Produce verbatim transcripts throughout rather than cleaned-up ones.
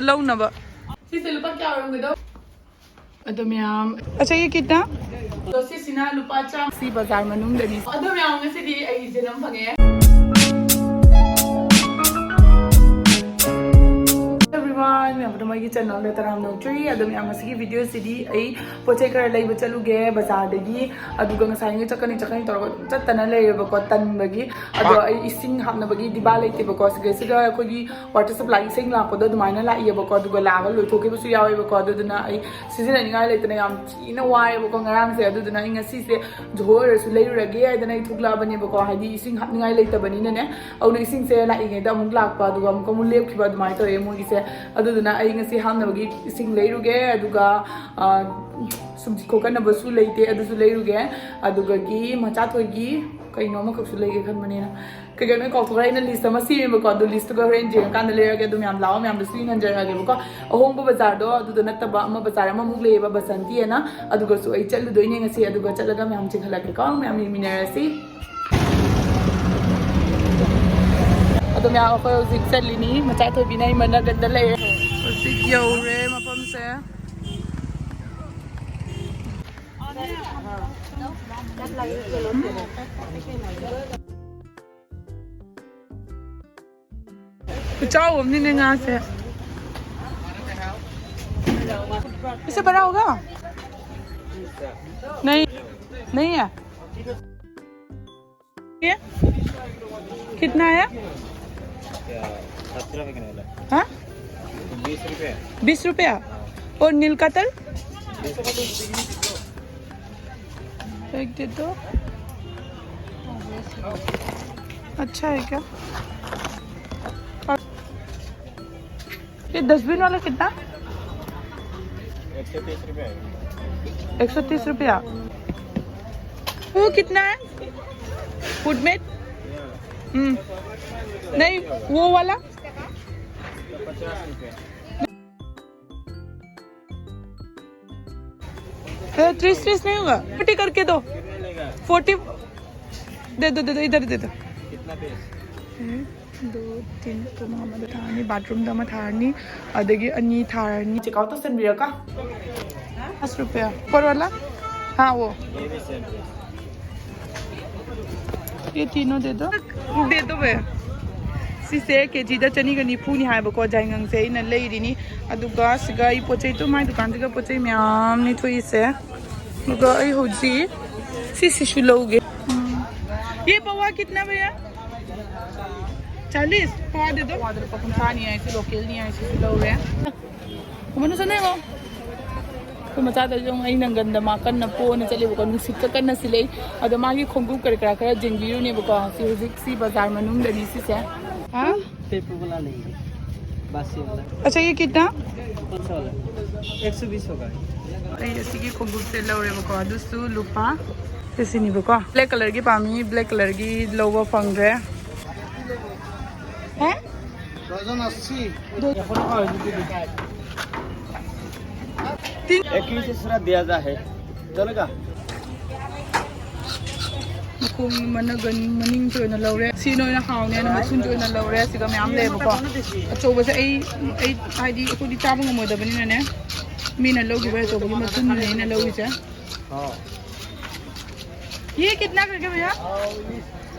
ꯂꯧꯅꯕ꯫ ꯁꯤꯁꯦ ꯂꯨꯄꯥ ꯀꯌꯥ ꯑꯣꯏꯔꯝꯒꯗꯧ? ꯑꯗꯣ ꯃꯌꯥꯝ, ꯑꯆꯥ, ꯌꯦ ꯀꯤꯠꯅ? ꯑꯗꯣ ꯁꯤꯁꯤꯅ ꯂꯨꯄꯥ ꯆꯥꯝꯃ꯫ ꯁꯤ ꯕꯖꯥꯔ ꯃꯅꯨꯡꯗꯅꯤ꯫ ꯑꯗꯣ ꯃꯌꯥꯝ, ꯉꯁꯤꯗꯤ ꯑꯩ ꯖꯦꯅꯝ ꯐꯪꯉꯦ꯫ Everyone, ꯃꯌꯥꯝ ꯄꯨꯝꯅꯃꯛꯀꯤ ꯆꯦꯅꯦꯜꯗ ꯇꯔꯥꯝꯅ ꯑꯣꯛꯆꯔꯤ꯫ ꯑꯗꯣ ꯃꯌꯥꯝ, ꯉꯁꯤꯒꯤ ꯚꯤꯗꯤꯑꯣꯁꯤꯗꯤ ꯑꯩ ꯄꯣꯠ ꯆꯩ ꯈꯔ ꯂꯩꯕ ꯆꯠꯂꯨꯒꯦ ꯕꯖꯥꯔꯗꯒꯤ꯫ ꯑꯗꯨꯒ ꯉꯁꯥꯏ ꯆꯠꯀꯅꯤ ꯆꯠꯀꯅꯤ ꯇꯧꯔꯒ ꯑꯗꯨꯝ ꯆꯠꯇꯅ ꯂꯩꯔꯦꯕꯀꯣ, ꯇꯟꯕꯒꯤ꯫ ꯑꯗꯣ ꯑꯩ ꯏꯁꯤꯡ ꯍꯥꯞꯅꯕꯒꯤ ꯗꯤꯕꯥ ꯂꯩꯇꯦꯕꯀꯣ꯫ ꯁꯤꯗꯩꯁꯤꯗ ꯑꯩꯈꯣꯏꯒꯤ ꯋꯥꯇꯔ ꯁꯄ꯭ꯂꯥꯏ ꯏꯁꯤꯡ ꯂꯥꯛꯄꯗꯣ ꯑꯗꯨꯃꯥꯏꯅ ꯂꯥꯛꯏꯌꯦꯕꯀꯣ꯫ ꯑꯗꯨꯒ ꯂꯥꯛꯑꯒ ꯂꯣꯏꯊꯣꯛꯈꯤꯕꯁꯨ ꯌꯥꯎꯋꯦꯕꯀꯣ꯫ ꯑꯗꯨꯗꯨꯅ ꯑꯩ ꯁꯤꯖꯤꯟꯅꯅꯤꯡꯉꯥꯏ ꯂꯩꯇꯅ ꯌꯥꯝ ꯊꯤꯅ ꯋꯥꯏꯑꯦꯕꯀꯣ ꯉꯔꯥꯡꯁꯦ꯫ ꯑꯗꯨꯗꯨꯅ ꯑꯩ ꯉꯁꯤꯁꯦ ꯖꯣꯍꯣ ꯑꯣꯏꯔꯁꯨ ꯂꯩꯔꯨꯔꯒꯦ ꯍꯥꯏꯗꯅ ꯑꯩ ꯊꯣꯛꯂꯛꯑꯕꯅꯦꯕꯀꯣ꯫ ꯍꯥꯏꯗꯤ ꯏꯁꯤꯡ ꯍꯥꯞꯅꯤꯡꯉꯥꯏ ꯂꯩꯇꯕꯅꯤꯅꯅꯦ꯫ ꯑꯗꯨꯅ ꯏꯁꯤꯡꯁꯦ ꯂꯥꯛꯏꯉꯩꯗ ꯑꯃꯨꯛ ꯂꯥꯛꯄ, ꯑꯗꯨꯒ ꯑꯃꯨꯛ ꯑꯃꯨꯛ ꯂꯦꯞꯈꯤꯕ, ꯑꯗꯨꯃꯥꯏꯅ ꯇꯧꯋꯦ ꯃꯣꯏꯒꯤꯁꯦ꯫ ꯑꯗꯨꯗꯨꯅ ꯑꯩ ꯉꯁꯤ ꯍꯥꯞꯅꯕꯒꯤ ꯏꯁꯤꯡ ꯂꯩꯔꯨꯒꯦ꯫ ꯑꯗꯨꯒ, ꯑ, ꯁꯨꯝꯖꯤ ꯈꯣꯠꯀꯠꯅꯕꯁꯨ ꯂꯩꯇꯦ, ꯑꯗꯨꯁꯨ ꯂꯩꯔꯨꯒꯦ꯫ ꯑꯗꯨꯗꯒꯤ ꯃꯆꯥꯊꯣꯏꯒꯤ ꯀꯩꯅꯣ ꯑꯃꯈꯛꯁꯨ ꯂꯩꯒꯦ ꯈꯟꯕꯅꯤꯅ, ꯀꯩ ꯀꯩꯅꯣ ꯑꯩ ꯀꯥꯎꯊꯣꯛꯈ꯭ꯔꯦ꯫ ꯑꯩꯅ ꯂꯤꯁ ꯑꯃ ꯁꯦꯝꯃꯦꯕꯀꯣ, ꯑꯗꯨ ꯂꯤꯁꯇꯨꯒ ꯍꯣꯔꯦꯟ ꯌꯦꯡꯉꯀꯥꯟꯗ ꯂꯩꯔꯒꯦ꯫ ꯑꯗꯨ ꯃꯌꯥꯝ ꯂꯥꯛꯑꯣ, ꯃꯌꯥꯝꯗꯁꯨ ꯌꯦꯡꯍꯟꯖꯔꯛꯑꯒꯦꯕꯀꯣ꯫ ꯑꯍꯣꯡꯕ ꯕꯖꯥꯔꯗꯣ ꯑꯗꯨꯗ ꯅꯠꯇꯕ ꯑꯃ ꯕꯖꯥꯔ ꯑꯃꯃꯨꯛ ꯂꯩꯌꯦꯕ, ꯕꯁꯟꯇꯤ ꯑꯅ꯫ ꯑꯗꯨꯒꯁꯨ ꯑꯩ ꯆꯠꯂꯨꯗꯣꯏꯅꯦ ꯉꯁꯤ꯫ ꯑꯗꯨꯒ ꯆꯠꯂꯒ ꯃꯌꯥꯝ ꯆꯤꯡꯍꯜꯂꯛꯀꯦꯀꯣ, ꯃꯌꯥꯝ ꯌꯦꯡꯃꯤꯟꯅꯔꯁꯤ꯫ ꯑꯗꯣ ꯃꯌꯥꯝ, ꯑꯩꯈꯣꯏ ꯍꯧꯖꯤꯛ ꯆꯠꯂꯤꯅꯤ꯫ ꯃꯆꯥ ꯊꯣꯏꯕꯤꯅ ꯑꯩ ꯃꯅꯥꯛꯇ ꯂꯩꯔꯦ꯫ ꯍꯧꯖꯤꯛ ꯌꯧꯔꯦ ꯃꯐꯝꯁꯦ꯫ ꯈꯨꯆꯥꯎ ꯑꯃꯅꯤꯅꯦ ꯉꯥꯁꯦ꯫ इसे बड़ा होगा? नहीं, नहीं है। ये कितना है? क्या? सत्रह रुपये किलो है। हाँ? बीस रुपये। बीस रुपया। और नील कतल? एक दे दो। अच्छा है क्या? ये डस्टबिन वाला कितना? एक सौ तीस रुपये। एक सौ तीस रुपया। वो कितना है? फूड मेट? हम्म। नहीं, वो वाला? पचास रुपये। तीस तीस नहीं होगा, फोर्टी करके दो। फोर्टी दे दो, दे दो, इधर दे दो। कितना पीस? हम्म। ꯑꯗꯨ ꯇꯤꯟ ꯄꯨꯝ ꯑꯃꯗ ꯊꯥꯔꯅꯤ, ꯕꯥꯠꯔꯨꯝꯗ ꯑꯃ ꯊꯥꯔꯅꯤ, ꯑꯗꯒꯤ ꯑꯅꯤ ꯊꯥꯔꯅꯤ꯫ ꯆꯦꯛ ꯑꯥꯎꯠ ꯇꯧꯁꯟꯕꯤꯔꯒ ꯑꯁ ꯔꯨꯄꯤꯌꯥ ꯎꯄꯔ ꯋꯥꯂꯥ? ꯍꯥ, ꯋꯣ꯫ ꯌꯦ ꯇꯤꯅꯣ ꯗꯦꯗꯣ꯫ ꯗꯦꯗꯣ ꯕꯦ꯫ ꯁꯤꯁꯦ ꯀꯦ ꯖꯤꯗ ꯆꯅꯤꯒ ꯅꯤꯐꯨꯅꯤ ꯍꯥꯏꯕꯀꯣ, ꯖꯥꯏꯉꯪꯁꯦ ꯑꯩꯅ ꯂꯩꯔꯤꯅꯤ꯫ ꯑꯗꯨꯒ ꯁꯤꯒ ꯑꯩ ꯄꯣꯠ ꯆꯩꯗꯣ, ꯃꯥꯏ ꯗꯨꯀꯥꯟꯁꯤꯒ ꯄꯣꯠ ꯆꯩ ꯃꯌꯥꯝꯅꯤ ꯊꯣꯛꯏꯁꯦ꯫ ꯑꯗꯨꯒ ꯑꯩ ꯍꯧꯖꯤꯛ ꯁꯤꯁꯤꯁꯨ ꯂꯧꯒꯦ꯫ ꯎꯝ꯫ ꯌꯦ ꯄꯋꯥ ꯀꯤꯠꯅꯥ ꯚꯩꯌꯥ? ꯆꯥꯂꯤꯁ꯫ ꯄꯋꯥꯗ ꯑꯗꯨꯝ ꯄꯋꯥꯗ ꯂꯨꯄꯥ ꯀꯨꯟꯊ꯭ꯔꯥꯅꯤ ꯍꯥꯏꯁꯤ, ꯂꯣꯀꯦꯜꯅꯤ ꯍꯥꯏꯁꯤꯁꯨ ꯂꯧꯔꯦ꯫ ꯀꯃꯥꯏꯅ ꯆꯠꯅꯩꯉꯣ? ꯑꯩꯈꯣꯏ ꯃꯆꯥꯗꯁꯨ ꯑꯃꯨꯛ ꯑꯩ ꯅꯪꯒꯟꯗ ꯃꯥ ꯀꯟꯅ ꯄꯣꯛꯑꯅ ꯆꯠꯂꯦꯕꯀꯣ, ꯅꯨꯡꯁꯤꯠꯀ ꯀꯟꯅ ꯁꯤꯜꯂꯛꯏ꯫ ꯑꯗꯣ ꯃꯥꯒꯤ ꯈꯣꯡꯎꯞ ꯀꯔꯤ ꯀꯔꯥ ꯈꯔ ꯌꯦꯡꯕꯤꯔꯨꯅꯦꯕꯀꯣ꯫ ꯁꯤ ꯍꯧꯖꯤꯛ ꯁꯤ ꯕꯖꯥꯔ ꯃꯅꯨꯡꯗꯅꯤ ꯁꯤꯁꯦ꯫ ꯍꯥ? ꯄꯦꯄꯔ ꯋꯥꯂꯥ ꯂꯩꯌꯦ꯫ ꯕꯥꯁꯤ ꯋꯥꯂꯥ꯫ ꯑꯆꯥ, ꯌꯦ ꯀꯤꯠꯅꯥ? ꯀꯣꯟ ꯁꯥ ꯋꯥꯂꯥ? ꯑꯦꯛ ꯁꯣ ꯕꯤꯁ ꯍꯣꯒꯥ꯫ ꯑꯩ ꯑꯁꯤꯒꯤ ꯈꯣꯡꯎꯞꯁꯦ ꯂꯧꯔꯦꯕꯀꯣ, ꯑꯗꯨꯁꯨ ꯂꯨꯄꯥ ꯁꯤꯁꯤꯅꯤꯕꯀꯣ꯫ ꯕ꯭ꯂꯦꯛ ꯀꯂꯔꯒꯤ ꯄꯥꯝꯃꯤ, ꯕ꯭ꯂꯦꯛ ꯀꯂꯔꯒꯤ ꯂꯧꯕ ꯐꯪꯗ꯭ꯔꯦ꯫ ꯍꯥ? ꯗꯔꯖꯟ ꯑꯁꯤ꯫ ꯇꯤꯡ꯫ ꯑꯦꯛ ꯏꯟꯆ ꯁꯤꯔꯥ ꯗꯤꯌꯥ ꯖꯥ ꯍꯦ꯫ ꯆꯂꯦꯒꯥ? ꯃꯈꯣꯡ ꯃꯅꯒꯟ ꯃꯅꯤꯡꯁꯨ ꯑꯣꯏꯅ ꯂꯧꯔꯦ꯫ ꯁꯤꯅ ꯑꯣꯏꯅ ꯍꯥꯎꯅꯦꯅ ꯃꯊꯨꯟꯁꯨ ꯑꯣꯏꯅ ꯂꯧꯔꯦ꯫ ꯁꯤꯒ ꯃꯌꯥꯝ ꯂꯩꯌꯦꯕꯀꯣ꯫ ꯑꯆꯧꯕꯁꯦ ꯑꯩ, ꯑꯩ ꯍꯥꯏꯗꯤ ꯑꯩꯈꯣꯏꯗꯤ ꯆꯥꯕ ꯉꯝꯃꯣꯏꯗꯕꯅꯤꯅꯅꯦ꯫ ꯃꯤꯅ ꯂꯧꯈꯤꯕ ꯑꯆꯧꯕꯒꯤ ꯃꯊꯨꯟꯗꯨꯅꯦ ꯑꯩꯅ ꯂꯧꯔꯤꯁꯦ꯫ ꯌꯦ ꯀꯤꯠꯅꯥ ꯀꯔꯒꯦ ꯚꯩꯌꯥ?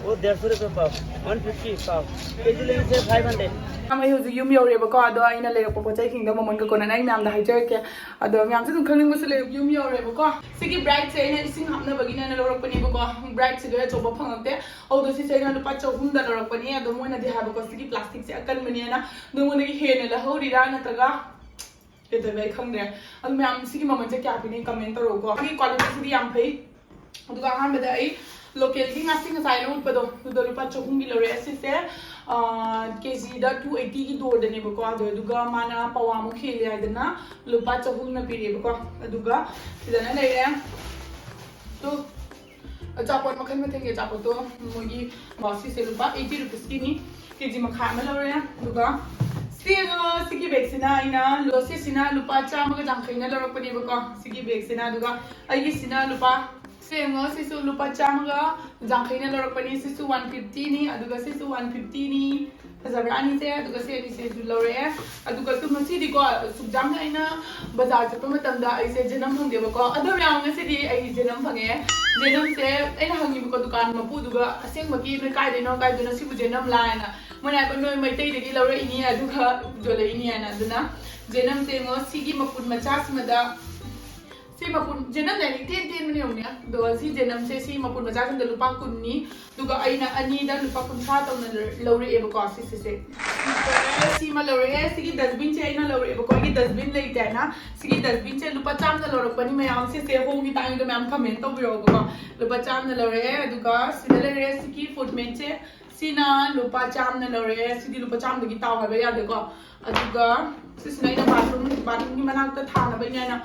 वो डेढ़ सौ रुपये पाव, वन फिफ्टी पाव, केजी लेंगे फाइव हंड्रेड। ꯑꯩ ꯍꯧꯖꯤꯛ ꯌꯨꯝ ꯌꯧꯔꯦꯕꯀꯣ, ꯑꯗꯣ ꯑꯩꯅ ꯂꯩꯔꯛꯄ ꯄꯣꯠ ꯆꯩꯁꯤꯡꯗꯣ ꯃꯃꯜꯒ ꯀꯣꯟꯅꯅ ꯑꯩ ꯃꯌꯥꯝꯗ ꯍꯥꯏꯖꯔꯛꯀꯦ꯫ ꯑꯗꯣ ꯃꯌꯥꯝꯁꯨ ꯑꯗꯨꯝ ꯈꯪꯅꯤꯡꯕꯁꯨ ꯂꯩ꯫ ꯌꯨꯝ ꯌꯧꯔꯦꯕꯀꯣ꯫ ꯁꯤꯒꯤ ꯕ꯭ꯔꯥꯏꯠꯁꯦ ꯑꯩꯅ ꯏꯁꯤꯡ ꯍꯥꯞꯅꯕꯒꯤꯅꯦꯅ ꯂꯧꯔꯛꯄꯅꯦꯕꯀꯣ꯫ ꯕ꯭ꯔꯥꯏꯠꯁꯤꯗ ꯑꯆꯧꯕ ꯐꯪꯉꯛꯇꯦ꯫ ꯑꯗꯨꯗꯣ ꯁꯤꯁꯦ ꯑꯩꯅ ꯂꯨꯄꯥ ꯆꯍꯨꯝꯗ ꯂꯧꯔꯛꯄꯅꯦ꯫ ꯑꯗꯣ ꯃꯣꯏꯅꯗꯤ ꯍꯥꯏꯕꯀꯣ, ꯁꯤꯒꯤ ꯄ꯭ꯂꯥꯁꯇꯤꯛꯁꯦ ꯑꯀꯟꯕꯅꯦꯅ꯫ ꯅꯉꯣꯟꯗꯒꯤ ꯍꯦꯟꯅ ꯂꯧꯍꯧꯔꯤꯔꯥ ꯅꯠꯇ꯭ꯔꯒ ꯀꯩꯗꯧꯋꯦ ꯑꯩ ꯈꯪꯗ꯭ꯔꯦ꯫ ꯑꯗꯨ ꯃꯌꯥꯝ ꯁꯤꯒꯤ ꯃꯃꯜꯁꯦ ꯀꯌꯥ ꯄꯤꯅꯩ ꯀꯃꯦꯟ ꯇꯧꯔꯛꯎꯀꯣ꯫ ꯃꯥꯒꯤ ꯀ꯭ꯋꯥꯂꯤꯇꯤꯁꯤꯗꯤ ꯌꯥꯝ ꯐꯩ꯫ ꯑꯗꯨꯒ ꯑꯍꯥꯟꯕꯗ ꯑꯩ ꯂꯣꯀꯦꯜꯒꯤ ꯉꯥꯁꯤ ꯉꯁꯥꯏ ꯑꯩꯅ ꯎꯠꯄꯗꯣ, ꯑꯗꯨꯗꯣ ꯂꯨꯄꯥ ꯆꯍꯨꯝꯒꯤ ꯂꯧꯔꯦ꯫ ꯑꯁꯤꯁꯦ, ꯑꯥ, ꯀꯦꯖꯤꯗ ꯇꯨ ꯑꯩꯠꯇꯤꯒꯤ ꯗꯣꯔꯗꯅꯦꯕꯀꯣ꯫ ꯑꯗꯣ ꯑꯗꯨꯒ ꯃꯥꯅ ꯄꯋꯥꯃꯨꯛ ꯍꯦꯜꯂꯦ ꯍꯥꯏꯗꯅ ꯂꯨꯄꯥ ꯆꯍꯨꯝꯅ ꯄꯤꯔꯛꯑꯦꯕꯀꯣ꯫ ꯑꯗꯨꯒ ꯁꯤꯗꯅ ꯂꯩꯔꯦ꯫ ꯇꯨ, ꯑꯆꯥꯄꯣꯠ ꯃꯈꯜ ꯃꯊꯦꯜꯒꯤ ꯑꯆꯥꯄꯣꯠꯇꯣ ꯃꯣꯏꯒꯤ, ꯀꯣ, ꯁꯤꯁꯦ ꯂꯨꯄꯥ ꯑꯩꯠꯇꯤ ꯔꯨꯄꯤꯁꯀꯤꯅꯤ꯫ ꯀꯦꯖꯤ ꯃꯈꯥꯏ ꯑꯃ ꯂꯧꯔꯦ꯫ ꯑꯗꯨꯒ ꯁꯤ, ꯁꯤꯒꯤ ꯕꯦꯒꯁꯤꯅ ꯑꯩꯅ, ꯁꯤꯁꯤꯅ ꯂꯨꯄꯥ ꯆꯥꯝꯃꯒ ꯌꯥꯡꯈꯩꯅ ꯂꯧꯔꯛꯄꯅꯦꯕꯀꯣ, ꯁꯤꯒꯤ ꯕꯦꯒꯁꯤꯅ꯫ ꯑꯗꯨꯒ ꯑꯩꯒꯤꯁꯤꯅ ꯂꯨꯄꯥ ꯁꯦ ꯌꯦꯡꯉꯣ, ꯁꯤꯁꯨ ꯂꯨꯄꯥ ꯆꯥꯝꯃꯒ ꯌꯥꯡꯈꯩꯅ ꯂꯧꯔꯛꯄꯅꯤ꯫ ꯁꯤꯁꯨ ꯋꯥꯟ ꯐꯤꯐꯇꯤꯅꯤ, ꯑꯗꯨꯒ ꯁꯤꯁꯨ ꯋꯥꯟ ꯐꯤꯐꯇꯤꯅꯤ꯫ ꯐꯖꯕ꯭ꯔꯥ ꯑꯅꯤꯁꯦ? ꯑꯗꯨꯒ ꯁꯤ ꯑꯅꯤꯁꯦꯁꯨ ꯂꯧꯔꯛꯑꯦ꯫ ꯑꯗꯨꯒ ꯁꯨꯝ ꯉꯁꯤꯗꯤꯀꯣ, ꯁꯨꯛ ꯌꯥꯝꯅ ꯑꯩꯅ ꯕꯖꯥꯔ ꯆꯠꯄ ꯃꯇꯝꯗ ꯑꯩꯁꯦ ꯖꯦꯅꯝ ꯐꯪꯗꯦꯕꯀꯣ꯫ ꯑꯗꯣ ꯃꯌꯥꯝ, ꯉꯁꯤꯗꯤ ꯑꯩ ꯖꯦꯅꯝ ꯐꯪꯉꯦ꯫ ꯖꯦꯅꯝꯁꯦ ꯑꯩꯅ ꯍꯪꯉꯤꯕꯀꯣ ꯗꯨꯀꯥꯟ ꯃꯄꯨꯗꯨꯒ, "ꯑꯁꯦꯡꯕꯒꯤ ꯅꯣꯏ ꯀꯥꯏꯗꯩꯅꯣ, ꯀꯥꯏꯗꯩꯅꯣ? ꯁꯤꯕꯨ ꯖꯦꯅꯝ ꯂꯥꯏꯅ?" ꯃꯣꯏꯅ ꯍꯥꯏꯕ, "ꯅꯣꯏ ꯃꯩꯇꯩꯗꯒꯤ ꯂꯧꯔꯛꯏꯅꯤ, ꯑꯗꯨꯒ ꯌꯣꯜꯂꯛꯏꯅꯤ" ꯍꯥꯏꯅ꯫ ꯑꯗꯨꯅ ꯖꯦꯅꯝꯁꯦ ꯌꯦꯡꯉꯣ, ꯁꯤꯒꯤ ꯃꯄꯨꯟ ꯃꯆꯥꯁꯤꯃꯗ ꯁꯤ ꯃꯄꯨꯟ ꯖꯦꯅꯝ ꯂꯩꯔꯤ ꯇꯦꯟ ꯇꯦꯟꯕꯅꯦ ꯌꯦꯡꯉꯨꯅꯦ꯫ ꯑꯗꯣ ꯁꯤ ꯖꯦꯅꯝꯁꯦ ꯁꯤ ꯃꯄꯨꯟ ꯃꯆꯥꯁꯤꯡꯗ ꯂꯨꯄꯥ ꯀꯨꯟꯅꯤ꯫ ꯑꯗꯨꯒ ꯑꯩꯅ ꯑꯅꯤꯗ ꯂꯨꯄꯥ ꯀꯨꯟꯊ꯭ꯔꯥ ꯇꯧꯅ ꯂꯧꯔꯛꯑꯦꯕꯀꯣ꯫ ꯁꯤꯁꯤꯁꯦ ꯁꯤꯃ ꯂꯧꯔꯛꯑꯦ꯫ ꯁꯤꯒꯤ ꯗꯁꯕꯤꯟꯁꯦ ꯑꯩꯅ ꯂꯧꯔꯛꯑꯦꯕꯀꯣ꯫ ꯑꯩꯒꯤ ꯗꯁꯕꯤꯟ ꯂꯩꯇꯦ ꯍꯥꯏꯅ꯫ ꯁꯤꯒꯤ ꯗꯁꯕꯤꯟꯁꯦ ꯂꯨꯄꯥ ꯆꯥꯝꯃꯗ ꯂꯧꯔꯛꯄꯅꯤ꯫ ꯃꯌꯥꯝ ꯁꯤꯁꯦ ꯍꯣꯡꯉꯤ ꯇꯥꯡꯉꯤꯗꯣ ꯃꯌꯥꯝ ꯀꯃꯦꯟ ꯇꯧꯕꯤꯔꯛꯑꯣꯕꯀꯣ꯫ ꯂꯨꯄꯥ ꯆꯥꯝꯃꯗ ꯂꯧꯔꯛꯑꯦ꯫ ꯑꯗꯨꯒ ꯁꯤꯗ ꯂꯩꯔꯦ ꯁꯤꯒꯤ ꯐꯨꯗ ꯃꯦꯠꯁꯦ꯫ ꯁꯤꯅ ꯂꯨꯄꯥ ꯆꯥꯝꯃꯅ ꯂꯧꯔꯛꯑꯦ꯫ ꯁꯤꯗꯤ ꯂꯨꯄꯥ ꯆꯥꯝꯃꯗꯒꯤ ꯇꯥꯎ ꯍꯥꯏꯕ ꯌꯥꯗꯦꯀꯣ꯫ ꯑꯗꯨꯒ ꯁꯤꯁꯤꯅ ꯑꯩꯅ ꯕꯥꯊꯔꯨꯝ, ꯕꯥꯊꯔꯨꯝꯒꯤ ꯃꯅꯥꯛꯇ ꯊꯥꯅꯕꯒꯤ ꯍꯥꯏꯅ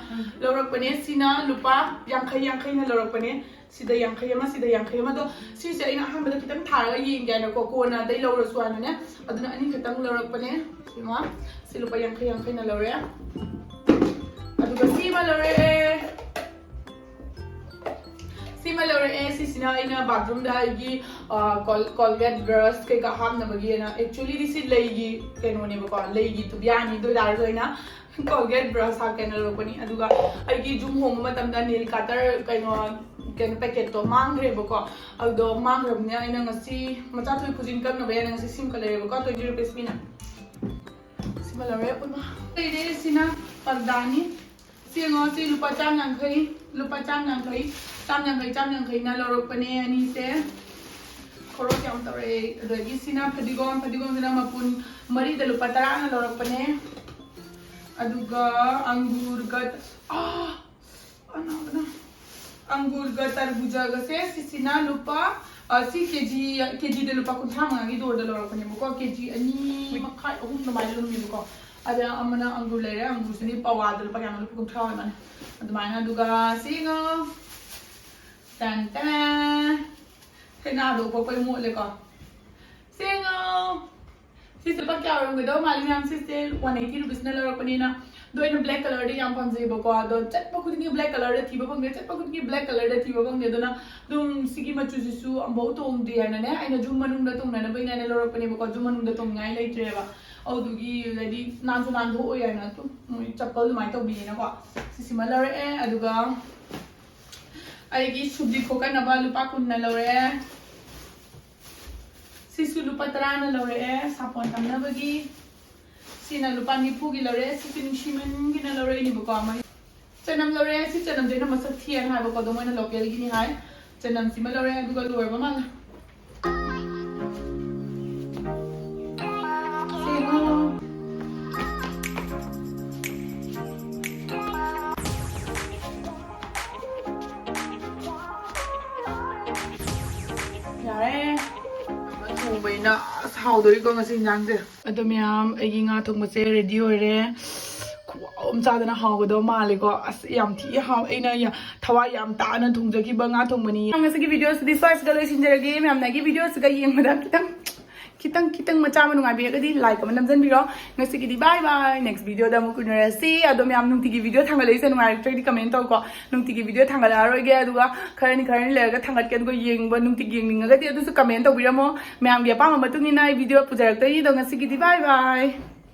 ꯂꯧꯔꯛꯄꯅꯦ꯫ ꯁꯤꯅ ꯂꯨꯄꯥ ꯌꯥꯡꯈꯩ ꯌꯥꯡꯈꯩꯅ ꯂꯧꯔꯛꯄꯅꯦ꯫ ꯁꯤꯗ ꯌꯥꯡꯈꯩ ꯑꯃ, ꯁꯤꯗ ꯌꯥꯡꯈꯩ ꯑꯃ꯫ ꯑꯗꯣ ꯁꯤꯁꯦ ꯑꯩꯅ ꯑꯍꯥꯟꯕꯗ ꯈꯤꯇꯪ ꯊꯥꯔꯒ ꯌꯦꯡꯒꯦ ꯍꯥꯏꯅꯀꯣ, ꯀꯣꯟꯅ ꯑꯗꯩ ꯂꯧꯔꯁꯨ ꯍꯥꯏꯅꯅꯦ꯫ ꯑꯗꯨꯅ ꯑꯅꯤꯈꯛꯇꯪ ꯂꯧꯔꯛꯄꯅꯦ꯫ ꯁꯤꯃ, ꯁꯤ ꯂꯨꯄꯥ ꯌꯥꯡꯈꯩ ꯌꯥꯡꯈꯩꯅ ꯂꯧꯔꯦ꯫ ꯑꯗꯨꯒ ꯁꯤꯃ ꯂꯧꯔꯛꯑꯦ꯫ ꯁꯤꯃ ꯂꯧꯔꯛꯑꯦ꯫ ꯁꯤꯁꯤꯅ ꯑꯩꯅ ꯕꯥꯊꯔꯨꯝꯗ ꯑꯩꯒꯤ, ꯑ, ꯀꯣꯜ-, ꯀꯣꯜꯒꯦꯠ, ꯕ꯭ꯔꯁ ꯀꯩꯀꯥ ꯍꯥꯞꯅꯕꯒꯤꯅ꯫ ꯑꯦꯛꯆꯨꯋꯦꯂꯤꯗꯤ ꯁꯤ ꯂꯩꯒꯤ ꯀꯩꯅꯣꯅꯦꯕꯀꯣ, ꯂꯩꯒꯤ ꯇꯨꯕꯤꯌꯥꯅꯤ꯫ ꯑꯗꯨ ꯑꯣꯏꯇꯥꯔꯁꯨ ꯑꯩꯅ ꯀꯣꯜꯒꯦꯠ, ꯕ꯭ꯔꯁ ꯍꯥꯞꯀꯦꯅ ꯂꯧꯔꯛꯄꯅꯤ꯫ ꯑꯗꯨꯒ ꯑꯩꯒꯤ ꯌꯨꯝ ꯍꯣꯡꯕ ꯃꯇꯝꯗ ꯅꯦꯜ ꯀꯇꯔ ꯀꯩꯅꯣ, ꯀꯩꯅꯣ ꯄꯦꯀꯦꯠꯇꯣ ꯃꯥꯡꯈ꯭ꯔꯦꯕꯀꯣ꯫ ꯑꯗꯨꯗꯣ ꯃꯥꯡꯈ꯭ꯔꯕꯅꯤꯅ ꯑꯩꯅ ꯉꯁꯤ ꯃꯆꯥ ꯊꯣꯏ ꯈꯨꯖꯤꯟ ꯀꯛꯅꯕ ꯍꯥꯏꯅ ꯉꯁꯤ ꯁꯤꯃ ꯀꯛꯂꯛꯑꯦꯕꯀꯣ, ꯇ꯭ꯋꯦꯟꯇꯤ ꯔꯨꯄꯤꯁ ꯄꯤꯅ꯫ ꯁꯤꯃ ꯂꯧꯔꯦ꯫ ꯄꯨꯟꯅ ꯂꯩꯔꯦ꯫ ꯁꯤꯅ ꯄꯔꯗꯥꯅꯤ꯫ ꯁꯤ ꯌꯦꯡꯉꯣ, ꯁꯤ ꯂꯨꯄꯥ ꯆꯥꯝ ꯌꯥꯡꯈꯩ, ꯂꯨꯄꯥ ꯆꯥꯝ ꯌꯥꯡꯈꯩ, ꯆꯥꯝ ꯌꯥꯡꯈꯩ, ꯆꯥꯝ ꯌꯥꯡꯈꯩꯅ ꯂꯧꯔꯛꯄꯅꯦ ꯑꯅꯤꯁꯦ꯫ ꯈꯣꯔꯣꯁ ꯌꯥꯝ ꯇꯧꯔꯛꯑꯦ꯫ ꯑꯗꯒꯤ ꯁꯤꯅ ꯐꯗꯤꯒꯣꯝ, ꯐꯗꯤꯒꯣꯝꯁꯤꯅ ꯃꯄꯨꯟ ꯃꯔꯤꯗ ꯂꯨꯄꯥ ꯇꯔꯥꯅ ꯂꯧꯔꯛꯄꯅꯦ꯫ ꯑꯗꯨꯒ ꯑꯪꯒꯨꯔꯒ, ꯑꯥ, ꯑꯅꯥꯕꯅ꯫ ꯑꯪꯒꯨꯔꯒ ꯇꯔꯕꯨꯖꯒꯁꯦ ꯁꯤꯁꯤꯅ ꯂꯨꯄꯥ, ꯑ, ꯁꯤ ꯀꯦꯖꯤ, ꯀꯦꯖꯤꯗ ꯂꯨꯄꯥ ꯀꯨꯟꯊ꯭ꯔꯥ ꯃꯉꯥꯒꯤ ꯗꯣꯔꯗ ꯂꯧꯔꯛꯄꯅꯦꯕꯀꯣ꯫ ꯀꯦꯖꯤ ꯑꯅꯤ ꯃꯈꯥꯏ, ꯑꯍꯨꯝ ꯑꯗꯨꯃꯥꯏꯅ ꯂꯨꯝꯃꯦꯕꯀꯣ꯫ ꯑꯗ ꯑꯃꯅ ꯑꯪꯒꯨꯔ ꯂꯩꯔꯦ, ꯑꯪꯒꯨꯔꯁꯤꯗꯤ ꯄꯋꯥꯗ ꯂꯨꯄꯥ ꯀꯌꯥꯅꯣ? ꯂꯨꯄꯥ ꯀꯨꯟꯊ꯭ꯔꯥ ꯑꯣꯏ ꯃꯥꯜꯂꯦ꯫ ꯑꯗꯨꯃꯥꯏꯅ꯫ ꯑꯗꯨꯒ ꯁꯤꯒ ꯇꯟ ꯇꯟ꯫ ꯍꯩꯅꯥꯗꯣ ꯄꯣꯛꯄꯩ ꯃꯣꯠꯂꯦꯀꯣ꯫ ꯁꯦꯡꯉꯣ꯫ ꯁꯤꯁꯦ ꯂꯨꯄꯥ ꯀꯌꯥ ꯑꯣꯏꯔꯝꯒꯗꯧ ꯃꯥꯜꯂꯤ ꯃꯌꯥꯝ? ꯁꯤꯁꯦ ꯋꯥꯟ ꯑꯩꯠꯇꯤ ꯔꯨꯄꯤꯁꯅ ꯂꯧꯔꯛꯄꯅꯤꯅ, ꯑꯗꯣ ꯑꯩꯅ ꯕ꯭ꯂꯦꯛ ꯀꯂꯔꯗꯤ ꯌꯥꯝ ꯄꯥꯝꯖꯩꯕꯀꯣ, ꯑꯗꯣ ꯆꯠꯄ ꯈꯨꯗꯤꯡꯒꯤ ꯕ꯭ꯂꯦꯛ ꯀꯂꯔꯗ ꯊꯤꯕ ꯐꯪꯗꯦ, ꯆꯠꯄ ꯈꯨꯗꯤꯡꯒꯤ ꯕ꯭ꯂꯦꯛ ꯀꯂꯔꯗ ꯊꯤꯕ ꯐꯪꯗꯦ꯫ ꯑꯗꯨꯅ ꯑꯗꯨꯝ ꯁꯤꯒꯤ ꯃꯆꯨꯁꯤꯁꯨ ꯑꯃꯐꯥꯎ ꯇꯣꯡꯗꯦ ꯍꯥꯏꯅꯅꯦ, ꯑꯩꯅ ꯖꯨꯝ ꯃꯅꯨꯡꯗ ꯇꯣꯡꯅꯅꯕꯒꯤꯅꯦ ꯂꯧꯔꯛꯄꯅꯦꯕꯀꯣ, ꯖꯨꯝ ꯃꯅꯨꯡꯗ ꯇꯣꯡꯅꯤꯡꯉꯥꯏ ꯂꯩꯇ꯭ꯔꯦꯕ꯫ ꯑꯗꯨꯗꯨꯒꯤ ꯍꯥꯏꯗꯤ ꯅꯥꯟꯁꯨ ꯅꯥꯟꯊꯣꯛꯑꯣꯏ ꯍꯥꯏꯅ ꯑꯗꯨꯝ ꯃꯣꯏ ꯆꯄꯜ ꯑꯗꯨꯃꯥꯏꯅ ꯇꯧꯕꯤꯌꯦꯅꯀꯣ, ꯁꯤꯁꯤꯃ ꯂꯧꯔꯛꯑꯦ꯫ ꯑꯗꯨꯒ ꯑꯩꯒꯤ ꯁꯨꯞꯗꯤ ꯈꯣꯀꯠꯅꯕ ꯂꯨꯄꯥ ꯀꯨꯟꯅ ꯂꯧꯔꯛꯑꯦ꯫ ꯁꯤꯁꯨ ꯂꯨꯄꯥ ꯇꯔꯥꯅ ꯂꯧꯔꯛꯑꯦ ꯁꯥꯄꯣꯟ ꯇꯝꯅꯕꯒꯤ꯫ ꯁꯤꯅ ꯂꯨꯄꯥ ꯅꯤꯐꯨꯒꯤ ꯂꯧꯔꯛꯑꯦ꯫ ꯁꯤꯁꯨ ꯅꯨꯡꯁꯤꯃꯟꯒꯤꯅ ꯂꯧꯔꯛꯏꯅꯦꯕꯀꯣ꯫ ꯃꯣꯏ ꯆꯅꯝ ꯂꯧꯔꯛꯑꯦ꯫ ꯁꯤ ꯆꯅꯝꯁꯦ ꯑꯩꯅ ꯃꯁꯛ ꯊꯤꯌꯦꯅ ꯍꯥꯏꯕꯀꯣ, ꯑꯗꯣ ꯃꯣꯏꯅ ꯂꯣꯀꯦꯜꯒꯤꯅꯤ ꯍꯥꯏ꯫ ꯆꯅꯝꯁꯤꯃ ꯂꯧꯔꯛꯑꯦ, ꯑꯗꯨꯒ ꯂꯣꯏꯔꯕ ꯃꯥꯜꯂꯦ꯫ ꯁꯤꯒ ꯌꯥꯔꯦ꯫ ꯊꯣꯡꯕꯅꯤꯅ ꯑꯁ ꯍꯥꯎꯗꯣꯔꯤꯀꯣ ꯉꯁꯤ ꯏꯟꯖꯥꯡꯁꯦ꯫ ꯑꯗꯣ ꯃꯌꯥꯝ, ꯑꯩꯒꯤ ꯉꯥ ꯊꯣꯡꯕꯁꯦ ꯔꯦꯗꯤ ꯑꯣꯏꯔꯦ꯫ ꯈꯨꯍꯥꯎ ꯑꯃ ꯆꯥꯗꯅ ꯍꯥꯎꯒꯗꯕ ꯃꯥꯜꯂꯦꯀꯣ꯫ ꯑꯁ ꯌꯥꯝ ꯊꯤ ꯍꯥꯎ꯫ ꯑꯩꯅ ꯌꯥ-, ꯊꯋꯥꯏ ꯌꯥꯝ ꯇꯥꯅ ꯊꯣꯡꯖꯈꯤꯕ ꯉꯥ ꯊꯣꯡꯕꯅꯤ꯫ ꯉꯁꯤꯒꯤ ꯚꯤꯗꯤꯑꯣꯁꯤꯗꯤ ꯁ꯭ꯋꯥꯏꯁꯤꯗ ꯂꯣꯏꯁꯤꯟꯖꯔꯒꯦ꯫ ꯃꯌꯥꯝꯅ ꯑꯩꯒꯤ ꯚꯤꯗꯤꯑꯣꯁꯤꯒ ꯌꯦꯡꯕꯗ ꯈꯤꯇꯪ ꯈꯤꯇꯪ ꯈꯤꯇꯪ ꯃꯆꯥ ꯑꯃ ꯅꯨꯡꯉꯥꯏꯕꯤꯔꯒꯗꯤ ꯂꯥꯏꯛ ꯑꯃ ꯅꯝꯖꯟꯕꯤꯔꯣ꯫ ꯉꯁꯤꯒꯤꯗꯤ ꯕꯥꯏ ꯕꯥꯏ, ꯅꯦꯛꯁ ꯚꯤꯗꯤꯑꯣꯗ ꯑꯃꯨꯛ ꯎꯅꯔꯁꯤ꯫ ꯑꯗꯣ ꯃꯌꯥꯝ, ꯅꯨꯡꯇꯤꯒꯤ ꯚꯤꯗꯤꯑꯣ ꯊꯥꯡꯒꯠꯂꯛꯏꯁꯦ ꯅꯨꯡꯉꯥꯏꯔꯛꯇ꯭ꯔꯗꯤ ꯀꯃꯦꯟ ꯇꯧꯀꯣ꯫ ꯅꯨꯡꯇꯤꯒꯤ ꯚꯤꯗꯤꯑꯣ ꯊꯥꯡꯒꯠꯂꯛꯑꯔꯣꯏꯒꯦ꯫ ꯑꯗꯨꯒ ꯈꯔꯅꯤ ꯈꯔꯅꯤ ꯂꯩꯔꯒ ꯊꯥꯡꯒꯠꯀꯦ꯫ ꯑꯗꯨꯒ ꯌꯦꯡꯕ, ꯅꯨꯡꯇꯤꯒꯤ ꯌꯦꯡꯅꯤꯡꯉꯒꯗꯤ ꯑꯗꯨꯁꯨ ꯀꯃꯦꯟ ꯇꯧꯕꯤꯔꯝꯃꯣ꯫ ꯃꯌꯥꯝꯒꯤ ꯑꯄꯥꯝꯕ ꯃꯇꯨꯡ ꯏꯟꯅ ꯑꯩ ꯚꯤꯗꯤꯑꯣ ꯄꯨꯖꯔꯛꯇꯣꯏꯅꯤ꯫ ꯑꯗꯣ ꯉꯁꯤꯒꯤꯗꯤ ꯕꯥꯏ ꯕꯥꯏ꯫